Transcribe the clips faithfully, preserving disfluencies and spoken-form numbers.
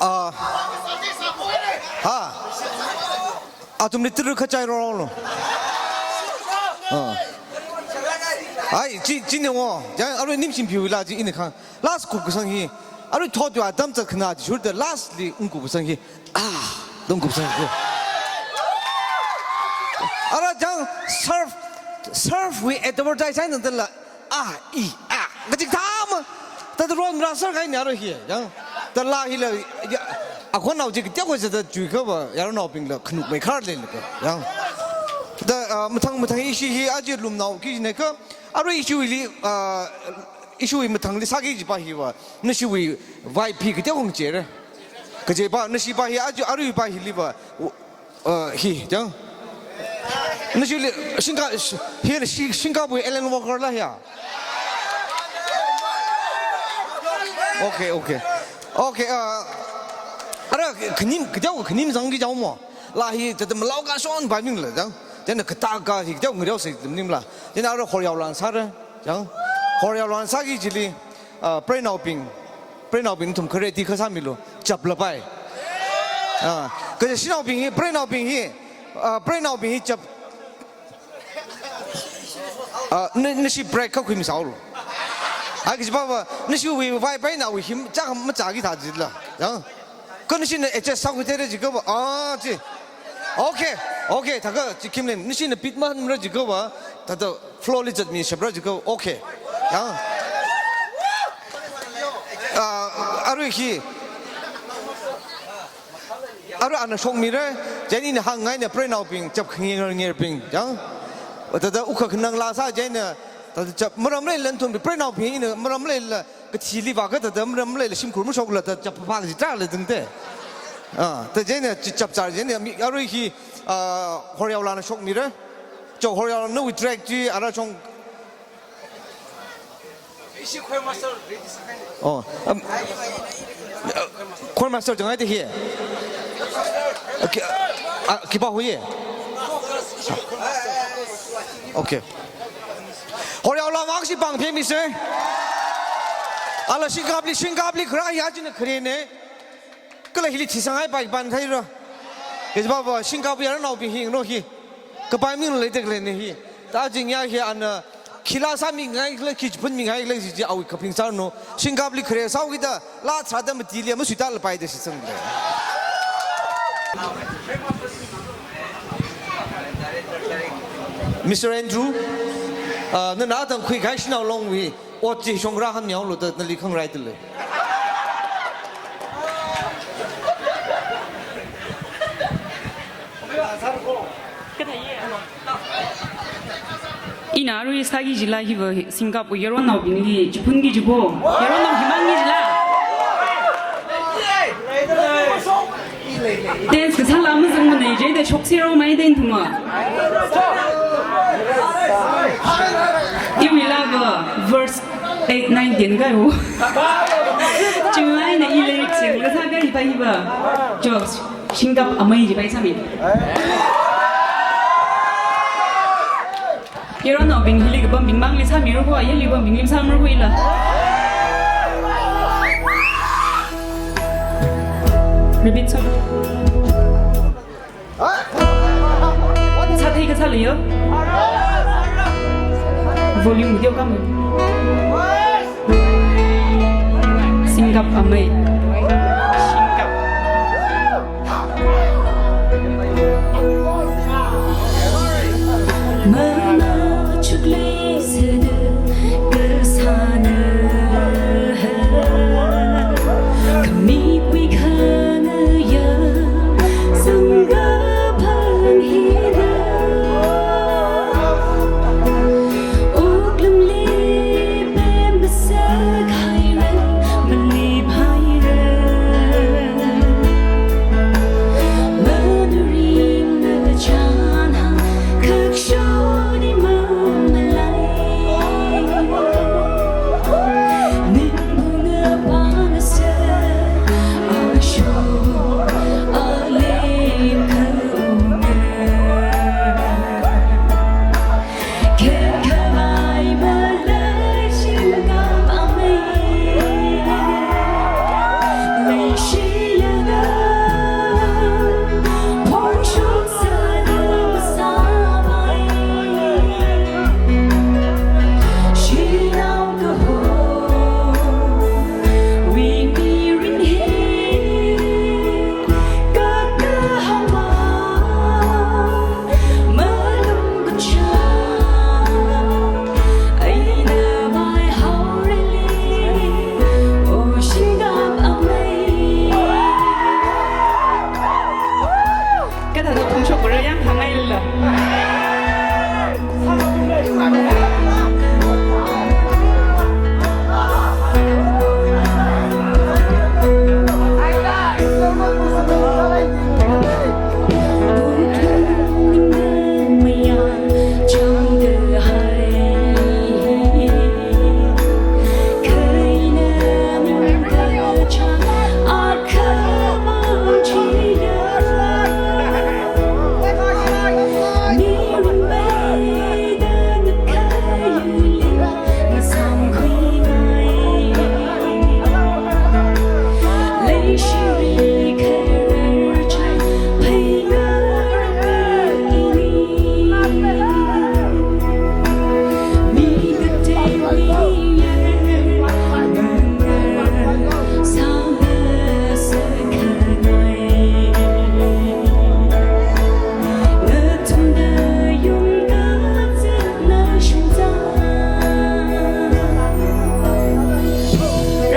Ah. Ha. Athumli tiri kachai roro lo. Ah. Ai, chi, chi ne ngo. Yang arui ningshim phiwui la chi ina khang. Last kup kasang hi. Arui thot yu atam chat khana chi shurda last li ungkup kasang hi. Ah, ungkup kasang hi. Ara jang surf, surf wui advertise hai nang tala. Ah, i, ah. Kachik thama. Tata ron rasa kai ni arui hi. Yang. Tala hi la. Ya. Akhon nao chi kya ko sa ta chui ka ba. Yaron naobing la khanuk mai khar le ka. Yang. Ta, ah, mathang, mathang ishi hi aji lumnao ki ne ka. Arui ishi wui li, ah, ishi wui mathang li sāki jipa hi wa, nashi wui vibe hi kateokha ngachei ra. Kaje pa, nashi pa hi aju, arui pa hili pa, uh, hi, jang. Nashi li, Singka, hi, shi, Singapore Alan Walker la ya. Okay, okay. Okay, uh, ara, khanim, kateokha khanim zangki jao mo. La hi, tata malao ka shon pa ming la, jang. Jana kata ka hi, kateokha ngareo se nim la. Jana ara khor yao lan sāra. Jang, khor yao lan sāki chili, ah, preinaobing, preinaobing nathum khare ti kha sāmilu, chap la pai. Ah, kaja shanaobing hi, preinaobing hi, ah, preinaobing hi chap. Ah, na, nashi break kha khuimi sāulu. Ai kaji pa pa, nashi wui vai pai na wui him, chak ma chaki tha jila. Jang. Kha nashina adjust sākhui thei ra jikha pa, ah, chi. Okay, okay, thākha chi khim lem. Nashina beat mahanra jikha pa, thāda flow li zatmi shapra jikha pa, okay. Ya. Ah, arui hi. Arui ana shokmira, jani na hāngngai na preinaobing, chap khangyer ngerbing, ya. Thāda ukha khanang la sā jani, thāda chap maram leila nathum preinaobing ina maram leila, kathili vākha thāda maram leila shimkhur mashokla thāda chap phāphā kaji tala ding te. Ah, thāda jani chi chap char jani mi arui hi, ah, Horyao lana shokmira. Cho Horyao nawui track chi ara chong. Oh, um, uh, Choir Master jangai te hi. Okay, ah, khipa hui. Okay. Horyao la vang si pāng phemi se. Ala Singkapli, Singkapli khara hi achina khare ne. Kala hili thisanghai pai pan thaira. Kaji pa pa Singkap yaranaobing hi no hi. Kapai ming le tek le ne hi. Ta jing ya hi ana khila sāmingai kala khi chiphun mingai kala si ji awui kaping sar no. Singkapli khare sāhaokida la thāda matili masuita la pai da si sang le. Mister Andrew, ah, nana tangkhui khai shanao longwui ot chi shongra han miao lo da nali khangrai tale. Ina arui sāki jila hiva Singkap yaronnaobingli chiphunki jibo. Yaronnaobing himangki jila. Dance kasāla mazangmana jida shokseromai da nathumva. Iwui lava verse eight, nine, ten kai ho. Chunglai na i lyrics yang la sā kai pa hi pa. Jokes. Singkap amei ji pai sāmi. Yaronnaobing hili kapambing mangli sāmiru ko, ayarli pambingli sāmara ko ila. Repeat song. Sāthei kasā leiya. Volume video kam. Singkap amei. Singkap. Mama chukle sede kasana. Kamipui khana ya sangga panghira. Uklam le pem kasak haira, mali phaira.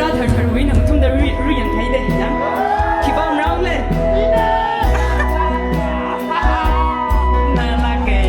Rāthar tharwui nathumda ri, ri yang thai de, ya. Khipā rao le. Nalake.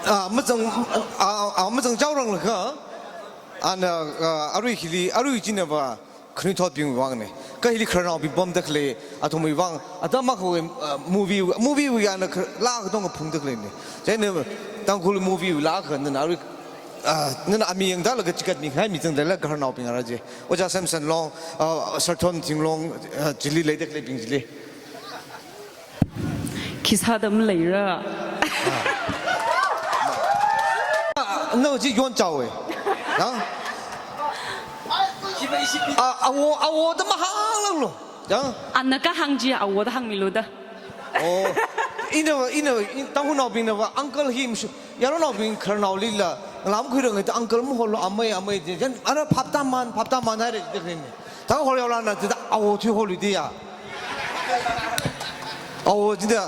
Ah, mazang, ah, ah, mazang jaorang laga, ana, ah, arui hili, arui china va, khanuithotbing vang ne. Kha hili khararnaobing pamda khalei, athumwui vang, atam akhawui, ah, movie, movie wui ana kha-, laa katonga phungda khaleine. Chieina Tangkhul movie wui laa kha nana arui, ah, nana aming yangda laga chikatmi khangai mi zangda la khararnaobing ara je. Ojā Samson Long, ah, Sarthon Thinglong, ah, chili leida khaleibing chili. Khi sāda maleira. Ah, no, chi yon chaowe. Ya? Ah, awo, awo da mahānglanglu. Ya? Ana kahāng chi awo da hāngmilu da. Oh. Ina, ina, in, Tangkhulnaobingna va, uncle hi mashu-, yaronnaobing khararnaolila, ngalam khuirang da uncle maholo, amei, amei, je, jen, ana phaptāman, phaptāman haire, je, je, je. Tangkhul yaolana, je, awo thui holu diya. Awo, je,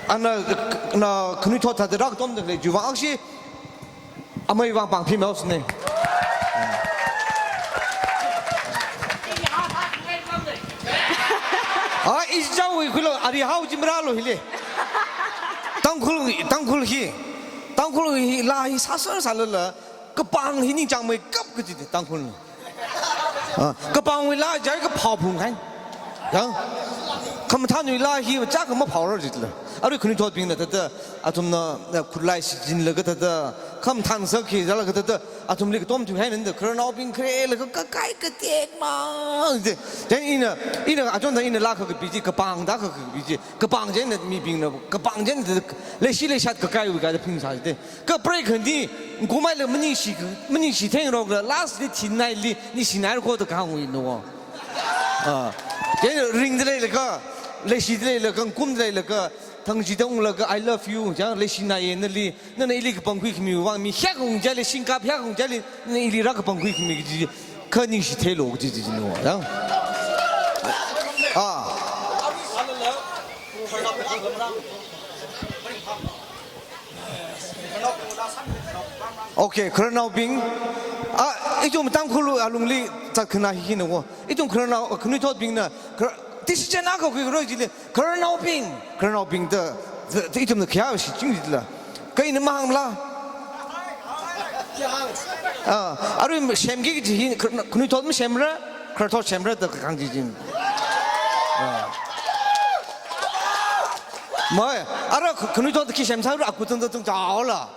ana, na, khanuithot thāda rākatomda khalei, chiwui vang akhashi, amei vang pāng phimei haosei ne. Ah, ishi chaowui khuilo, ari hao chi marālo hili. Tangkhul, Tangkhul hi, Tangkhul hi laa hi sāser sālala, kapāng hi ningchāngmeikap kaji de Tangkhulna. Ah, kapāngwui laa jai kaphao phunghaina. Ya? Khamathānwui laa hi chākha maphaora jitla. Arui khanuithotbingna thāda, athumna, eh, khutlai shichinlaga thāda, khamathān sāki zalaga thāda, athumli katom thuihaina da, khararnaobing kharelaga kakai katek mang de. Chieina ina, ina achonda ina laa kha kapi chi, kapāng da kha kapi chi, kapāng chieina mibingna, kapāng chieina leishi leishat kakaiwui kaida phungsā de. Kha prei khandi, ngkumaila maningshi, maningshi thengrokla, last li thinaili, ningshinaira kho da kahāngwui no. Ah. Chieina ringda leilaga, leishida leilaga, ngkumda leilaga, thangshida unglaga, I love you, ya, leishinaiye nali, nana ili kapangkhui khamiwui vang, mi hiyākha ungchili, shingkap hiyākha ungchili, nana ili rākapangkhui khami kaji, kha ningshi theilu kaji, ji, ji no, ya. Ah. Okay, khararnaobing. Ah, ithum Tangkhul alungli zatkhanā hi hina wo. Ithum khararnao, khanuithotbingna, khar-, decision akha khuikaroi jili, khararnaobing, khararnaobing da, da, da ithumna khayā shiching jila. Kha ina mahāngla. Ah, arui semki kaji hi, khar-, khanuithot masemra, khararthot semra da kahāng jijin. Ah. Mai, ara kh-, khanui thot khi semsāra aku tang tang chaola.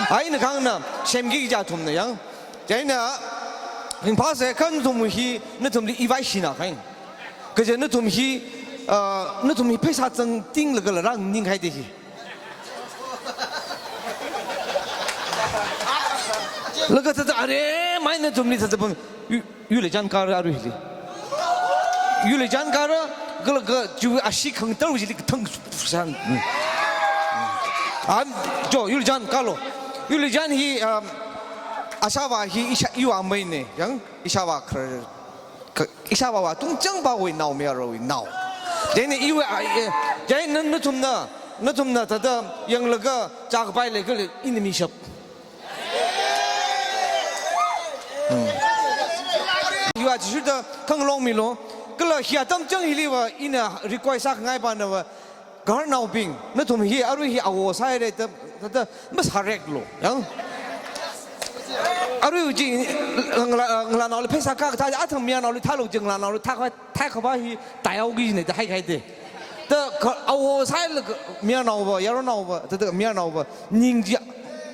Ai na khangna, semki kaja athumna yang. Chieina, ringphāsa kha nathum hi, nathumli i vaishina khain. Kaja nathum hi, ah, nathum hi pheisā zangtinglaga la rānganinghaida hi. Laga thāda are, mai nathumli thāda pang, yu, yuileichān kāra arui hili. Yuileichān kāra, kala ka chiwui ashee khangatei chili kathang san. Am, jo, yuileichān kālo. Yuileichān hi, um, Ashāvā hi ishā, iwui ameina, yang, ishāvā khar, ka, ishāvāva tungchangvāwui nao, mayarwui nao. Chieina iwui, a, e, chieina nathumna, nathumna thāda yanglaga chākapai leikhala ina mishap. Hmm. Iwui athishurda khangalong milo, kala hi atam chang hiliva ina request sākhangai panava, Gaharnaobing, nathum hi, arui hi awo sāhaira da, da, da, masāreklo, yang. Arui chi, ngala, ngalānaoli pheisā kākathā, athang mayarnaoli thālo chi, ngalānaoli thākhavai, thākhavai hi, taihaoki jina da haikahai da. Da, kha, awo sālaga, mayarnaova, yaronnaova, da, da, mayarnaova, ning chi,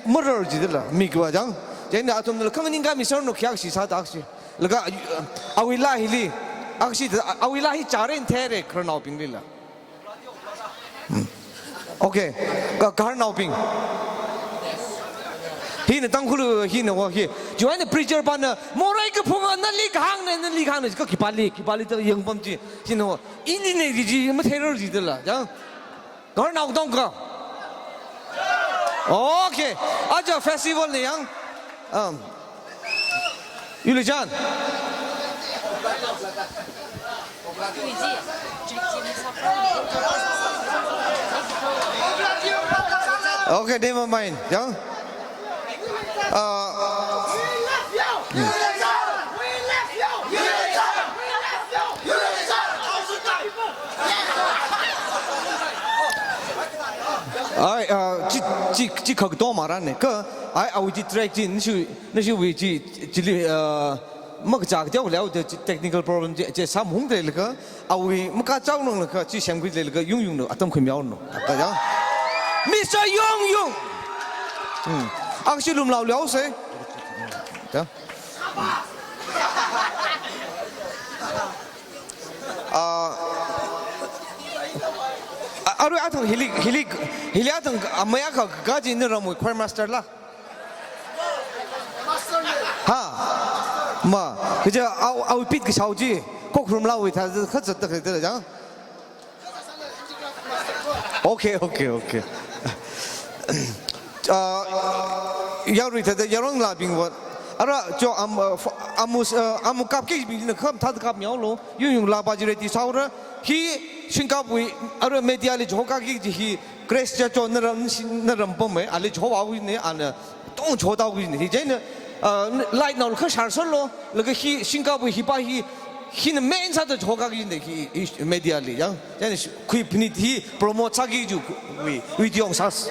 marar jidala, mikva yang. Chieina athumla khanganing kāmiserno khayākshi sāda akshi. Laga, awui laa hili, akshi da, awui laa hi chāren theira, Gaharnaobinglila. Hmm. Okay. Ga-, Gaharnaobing. Hina Tangkhul, hina wa hi. Chiwui eina preacher pana, morei kaphunga, nali kahāngna, nali kahāngna, kha khipāli, khipāli da yangpam chi. Hina wa, inina ji, ji, matheirar jidala. Yang. Gaharnao dong ka. Okay. Aja festival ni yang. Um. Yuileichān. Okay, never mind. Yang? Uh, ai, uh, chi, chi, chi khak to mara ne. Kha, ai, awui chi track chi, nishu, nishuwui chi, chili, uh, makachā kateoleo da chi technical problem chi, chi samhung de laka, awui makachao nung laka, chi semkhui laka, Yungyung no, atam khuimihaono. Ka yang. Mister Yungyung! Hmm. Akshi lumlao leose. Ya. Ah, a-, arui athang hili, hili, hili athang, ah, mayakha kaji naramwui choir master la. Ha? Ma, kaja au, au pit kashao chi, khokharum laowui thāda kha zatda khalei da jang. Okay, okay, okay. Ah, yarui thāda yaronlabingva. Ara, jo, am, ah, fo-, amus, ah, amu kapkibingna khamathā kapmihaolo. Yungyung laa pa chi ready sāhaora. Hi, Singkapwui, ara media li jokaki ji hi, Grace Chacho naram, naram pamai, ali jokhaowa ne, ana tong jokhaowa ne. Hi chieina, ah, light nao kha shar solo, laga hi, Singkapwui hi pa hi, hina main sāda jokaki ne, hi, hi media li, yang. Chieina khuiphani hi promote sāki ju, wui, wui diong sas.